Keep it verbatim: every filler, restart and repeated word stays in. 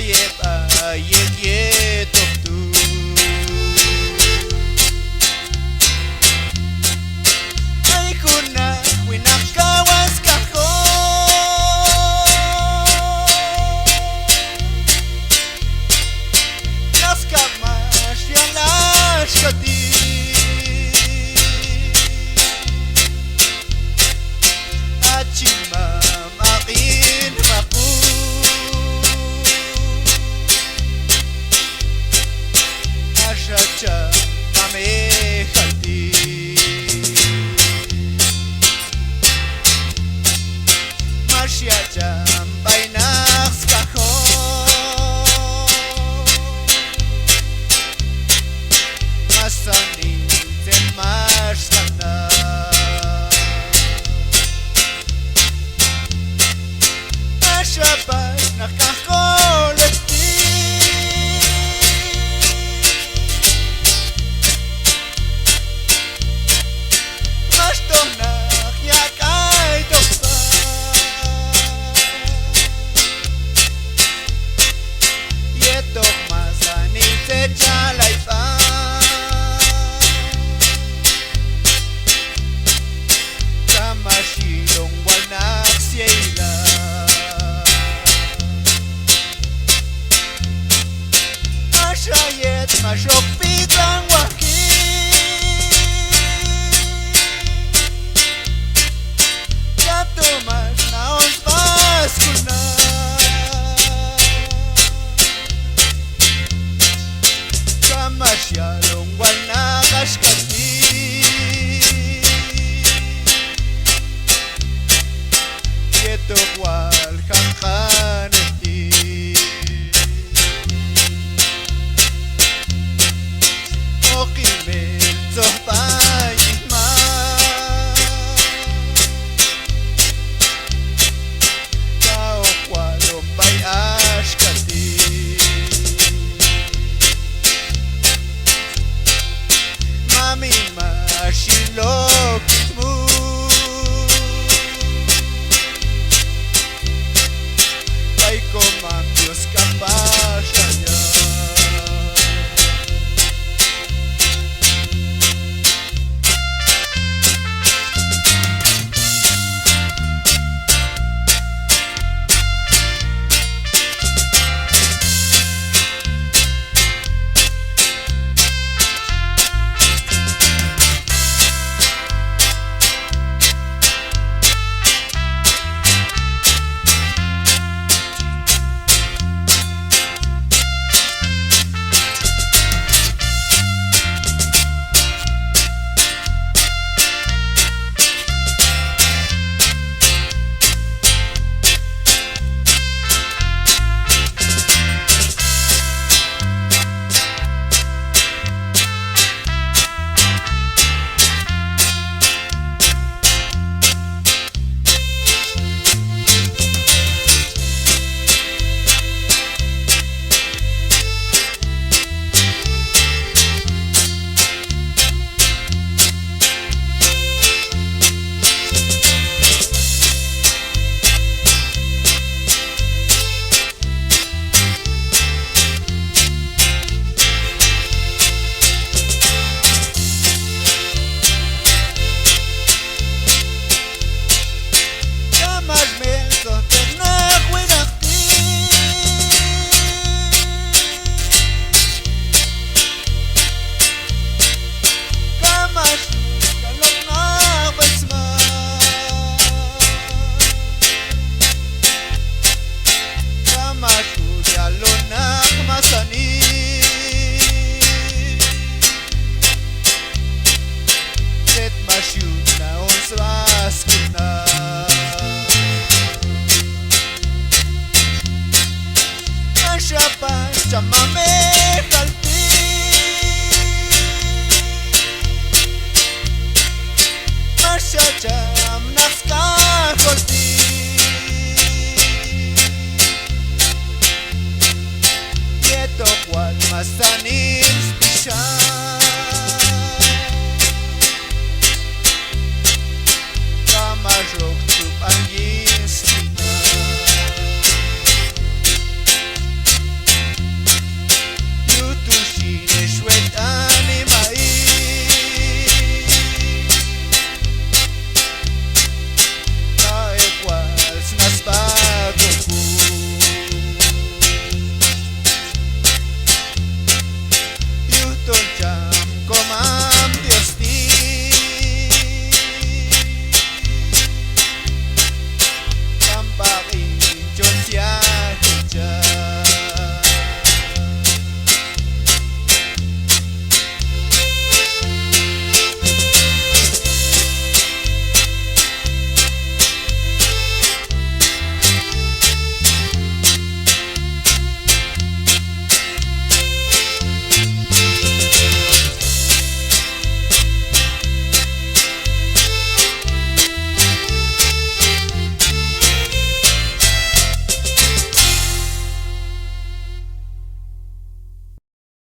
yet b'ay yet yetoq tu'. Ay jun naq winaq kaw ax skajol, naq skab' max yal axka ti'. Hach hin mam, aq'in maq'u', axa cham mamejal ti'. Max yaq' cham b'ay naq skajol, masanil tzet max sq'anej. Axa pax naq kajol ek' ti', max toj naq yaq' k'aytoq sb'a. Yetoq masanil tzet chalay sb'a, cham max yilon wal naq sya'ilal. Axa yet max ok pitlan wajil, yatu' max na'on sb'a sk'ulnaq. Cham max yalon wal naq axka ti', yetoq wal jan q'anej ti'. Hoq hin meltzoj b'ay hin mam, ta hoq walon b'ay axka ti'. Mamin, max yil ok hin mul b'ay komam Dios k'apax ayach. Cham max meltzojteq naq winaq ti', cham max yalon naq b'ay smam, cham max yalon naq masanil tzet max yun na'on sb'a sk'ulnaq. Axa pax cham mamejal ti', max yal cham naq skajol ti', yetoq wal masanil spixan.